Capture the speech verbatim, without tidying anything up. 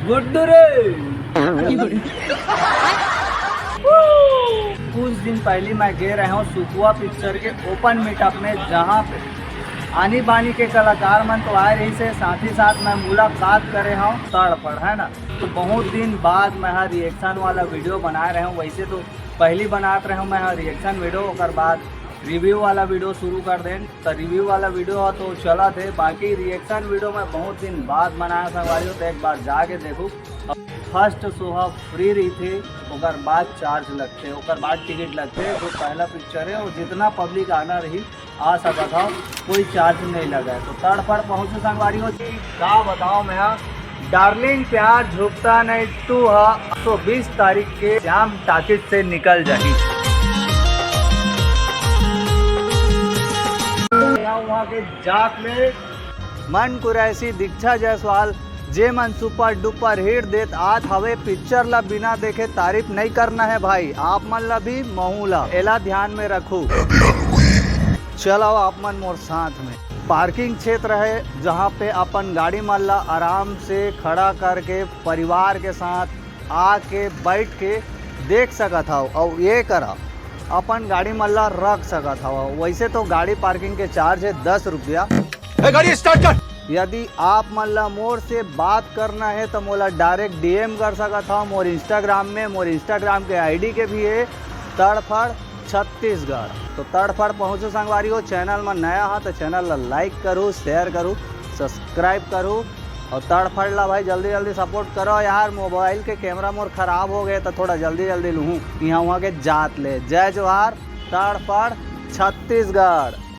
गुड्डू रे। कुछ दिन पहली मैं गे रहे हूँ सुकुआ पिक्चर के ओपन मीटअप में, जहाँ पे आनी बानी के कलाकार मन तो आए रहिसे, साथ ही साथ मैं मुलाकात करे हूँ तड़फड़, है ना। तो बहुत दिन बाद मैं हा रिएक्शन वाला वीडियो बनाए रहे हूँ। वैसे तो पहली बनात रहे हूँ मैं हा रिएक्शन वीडियो, ओकर बाद रिव्यू वाला वीडियो शुरू कर देन। तो रिव्यू वाला वीडियो तो चलत हे, बाकी रिएक्शन वीडियो मैं बहुत दिन बाद बनाया संगवारी हो, तो एक बार जाके देखू। फर्स्ट शो ह फ्री रहिथे, ओकर बाद चार्ज लगथे, ओकर बाद टिकट लगथे। जो पहला पिक्चर है, वो जितना पब्लिक आना रही, आ सकत हव, कोई चार्ज नहीं लगा है। तो तड़फड़ पहुंचू संगवारी हो जी, का बताओ मैं हा, डार्लिंग प्यार झुकता नहीं टू हा तो बीस तारीख के श्याम टाकिज से निकल जाही। वहाँ के जात में मन कुरैशी, दीक्षा जायसवाल, जे मन सुपर डुपर हिट देत आत हवे, पिक्चर ला बिना देखे तारीफ नहीं करना है भाई। आप मन ला भी, महू ला, एला ध्यान में रखू। चलो आप मन मोर साथ में। पार्किंग क्षेत्र है, जहाँ पे अपन गाड़ी मन ला आराम से खड़ा करके परिवार के साथ आके बैठ के देख सकत हव, अउ ये करा अपन गाड़ी मन ला रख सकत हव। वैसे तो गाड़ी पार्किंग के चार्ज है दस रुपया। ए, गाड़ी स्टार्ट कर। यदि आप मन ला मोर से बात करना है तो मोला डायरेक्ट डीएम कर सकत हव मोर इंस्टाग्राम में। मोर इंस्टाग्राम के आईडी के भी है तड़फड़ छत्तीसगढ़। तो तड़फड़ पहुँचो संगवारी हो, चैनल में नया हा तो चैनल ला लाइक करू, शेयर करू, सब्सक्राइब करू। और तड़फड़ ला भाई जल्दी जल्दी सपोर्ट करो यार। मोबाइल के कैमरा मोर खराब हो गए तो थोड़ा जल्दी जल्दी लूहूँ यहाँ वहाँ के जात ले। जय जोहार, तड़फड़ छत्तीसगढ़।